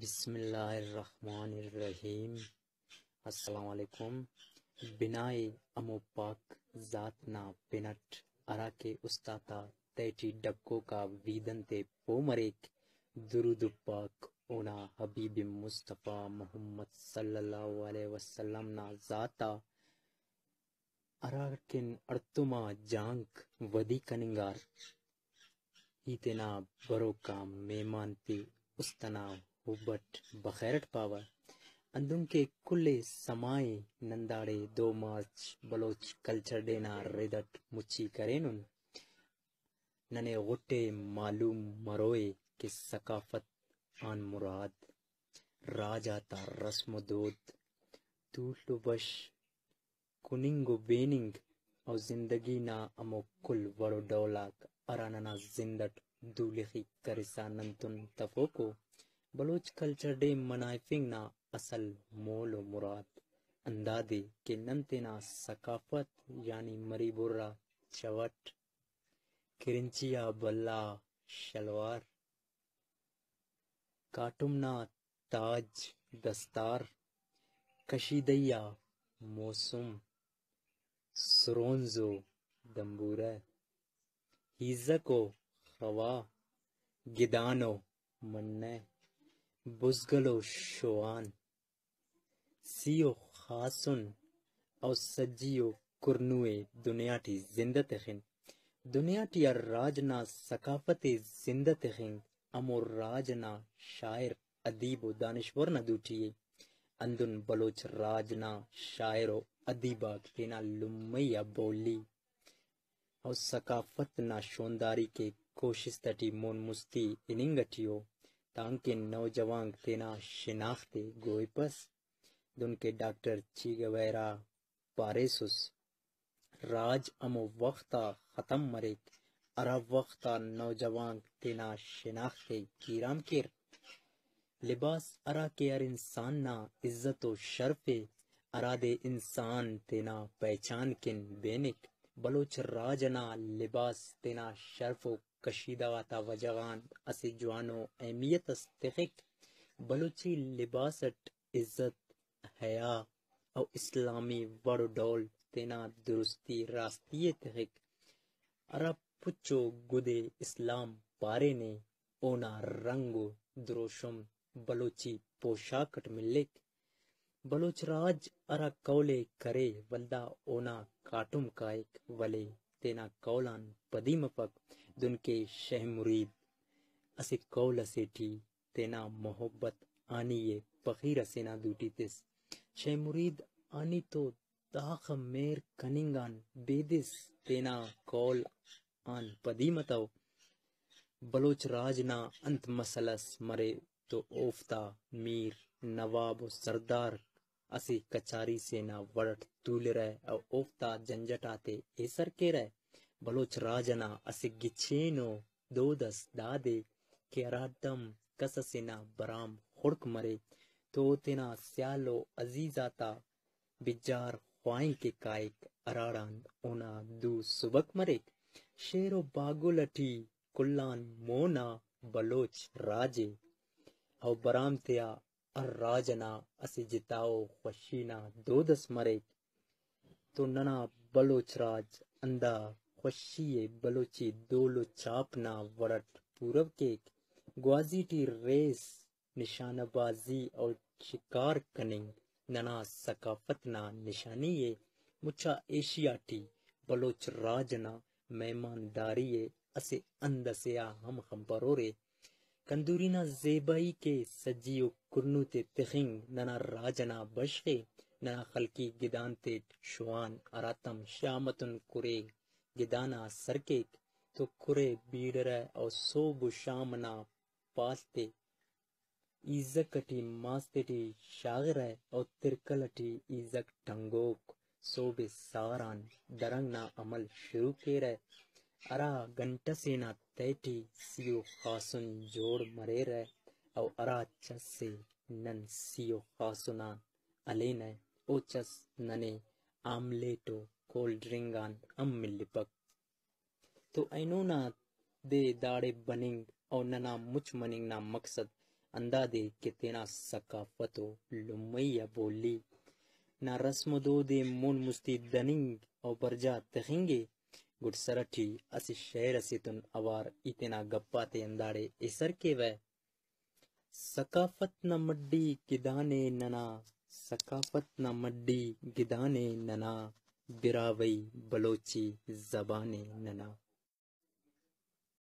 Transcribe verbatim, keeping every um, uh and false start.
بسم اللہ الرحمن الرحیم۔ السلام علیکم۔ بنائے ہمو پاک ذات نا پن اٹ ہراکہ است آتا تہٹی ڈکوک آ ویدن تے پہہ مریک۔ درود پاک اونا حبیب مصطفی محمد صلی اللہ علیہ وسلم نا ذات آ، ہراکن ہڑتوم آ جانک ودی کننگار۔ ای تینا بروک آ مہمان تے است انا حب اٹ بخیر اٹ پاوہ۔ ہندن کہ کل ءِ سما ءِ نن داڑے دو مارچ بلوچ کلچر ڈے نا رد اٹ مچی کرینن۔ ننے غٹ ءِ معلوم مروئے کہ ثقافت آن مراد راج آتا رسم و دود، تول و بش، کننگ و بیننگ و زندگی نا ہمو کل وڑ و ڈول آک ہرا ننا زند اٹ دولخی کرسا ننتون تفوکو۔ بلوچ کلچر ڈے منائفنگ نا اصل مول و مراد ہندادے کہ نن تینا ثقافت یعنی مری برا، چوٹ، کرنچی آ بھلا شلوار، کاٹم نا تاج دستار، کشیدہی آ موسم، سرونز و دمبورہ، ہیزک و خوا، گدان و منہ، بزگل و شوان، سی و خاسن او سجی و کرنو ءِ دنیا ٹی زندہ تخن۔ دنیا ٹی ہر راج نا ثقافت ءِ زندہ تخنگ ہمو راج نا شاعر، ادیب و دانشور نا دوٹی ءِ۔ ہندن بلوچ راج نا شاعر و ادیب آک تینا لمئی آ بولی و ثقافت نا شونداری کے کوشست اٹی مون مستی ہننگ اٹی ءُ، تانکہ نوجوانک تینا شناخت ءِ گوئپس۔ دنکہ ڈاکٹر چیگویرا پاریسس، راج ہمو وخت آ ختم مریک، ہرا وخت آ نوجوانک تینا شناخت ءِ گیرام کیر۔ لباس ہرا کہ ہر انسان نا عزت و شرف ءِ، ہرادے انسان تینا پہچان کن بینک۔ بلوچ راج ئنا لباس تینا شرف و کشیدہ غاتا وجہ غان اسہ جوانو اہمیت اس تخک۔ بلوچی لباس اٹ عزت، حیا و اسلامی وڑ و ڈول تینا درستی راستی ءِ تخک۔ ہرا پچ و گد ءِ اسلام پارینے، اونا رنگ و دروشم بلوچی پوشاک اٹ ملک۔ بلوچ راج ہرا قول ءِ کرے ولدا اونا کاٹم کائک، ولے تینا قول آن پدی مفک۔ دنکہ شہ مرید اسہ قول اسے ٹی تینا محبت ہانی ءِ فقیر اسے نا دوٹی تس۔ شہ مرید ہانی تو داخہ مہر کننگ آن بیدس تینا قول آن پدی متو۔ بلوچ راج نا انت مسئلہ اس مرے تو اوفتا میر، نواب و سردار اسہ کچاری سے نا وڑ اٹ تولرہ و اوفتا جنجٹ آتے ایسر کیرہ۔ بلوچ راج ئنا اسہ گچینو دود اس دادے کہ ہرا دم کس اسے نا برام خڑک مرے تو او تینا سیال و عزیز آتا بجار خواہنگ کہ کائک، ہراڑان اونا دو سبک مریک۔ شعر و باگل اٹی کل آن مون آ بلوچ راج ءِ، او برام تیا ہر راج ئنا اسہ جتاؤ خوشی نا دود اس مریک۔ تو ننا بلوچ راج ہندا خوشی ءِ بلوچی دول و چاپ نا وڑ اٹ پورو کیک۔ گوازی ٹی ریس، نشانہ بازی و شکار کننگ ننا ثقافت نا نشانی ءِ۔ مچا ایشیا ٹی بلوچ راج ئنا مہمانداری ءِ اسہ ہند ئسے آ ہم خبرورے۔ کندوری نا زیبائی کہ سجی و کرنو تے تخنگ ننا راج ئنا بشخ ءِ۔ ننا خلقی گدان تیٹ شوان ہراتم شام اتون کرے گدان آ سر کیک تو کرے بیڑرہ و سہب و شام ئنا پال تے ایزک اٹی ماس تیٹی شاغرہ و ترکل اٹی ایزک ٹنگوک سہب سار آن درنگ نا عمل شروع کیرہ۔ ہرا گھنٹہ سے نا تہٹی سی و خاسن جوڑ مریرہ و ہرا چس ءِ نن سی و خاسن آن ہلینہ، او چس ننے آملیٹ و کولڈ ڈرنک آن ہم ملپک۔ تو اینو نا دے داڑے بننگ و ننا مچ مننگ نا مقصد ہندادے کہ تینا ثقافت و لمئی آ بولی نا رسم و دود ءِ مون مستی دننگ و برجا تخنگ ءِ۔ گڈسر ٹی اسہ شعر اسے تون اوار ای تینا گپ آتے ہنداڑے ایسر کیوہ۔ ثقافت نا مڈی گدانے ننا، ثقافت نا مڈی گدانے ننا، براہوئی بلوچی زبانے ننا۔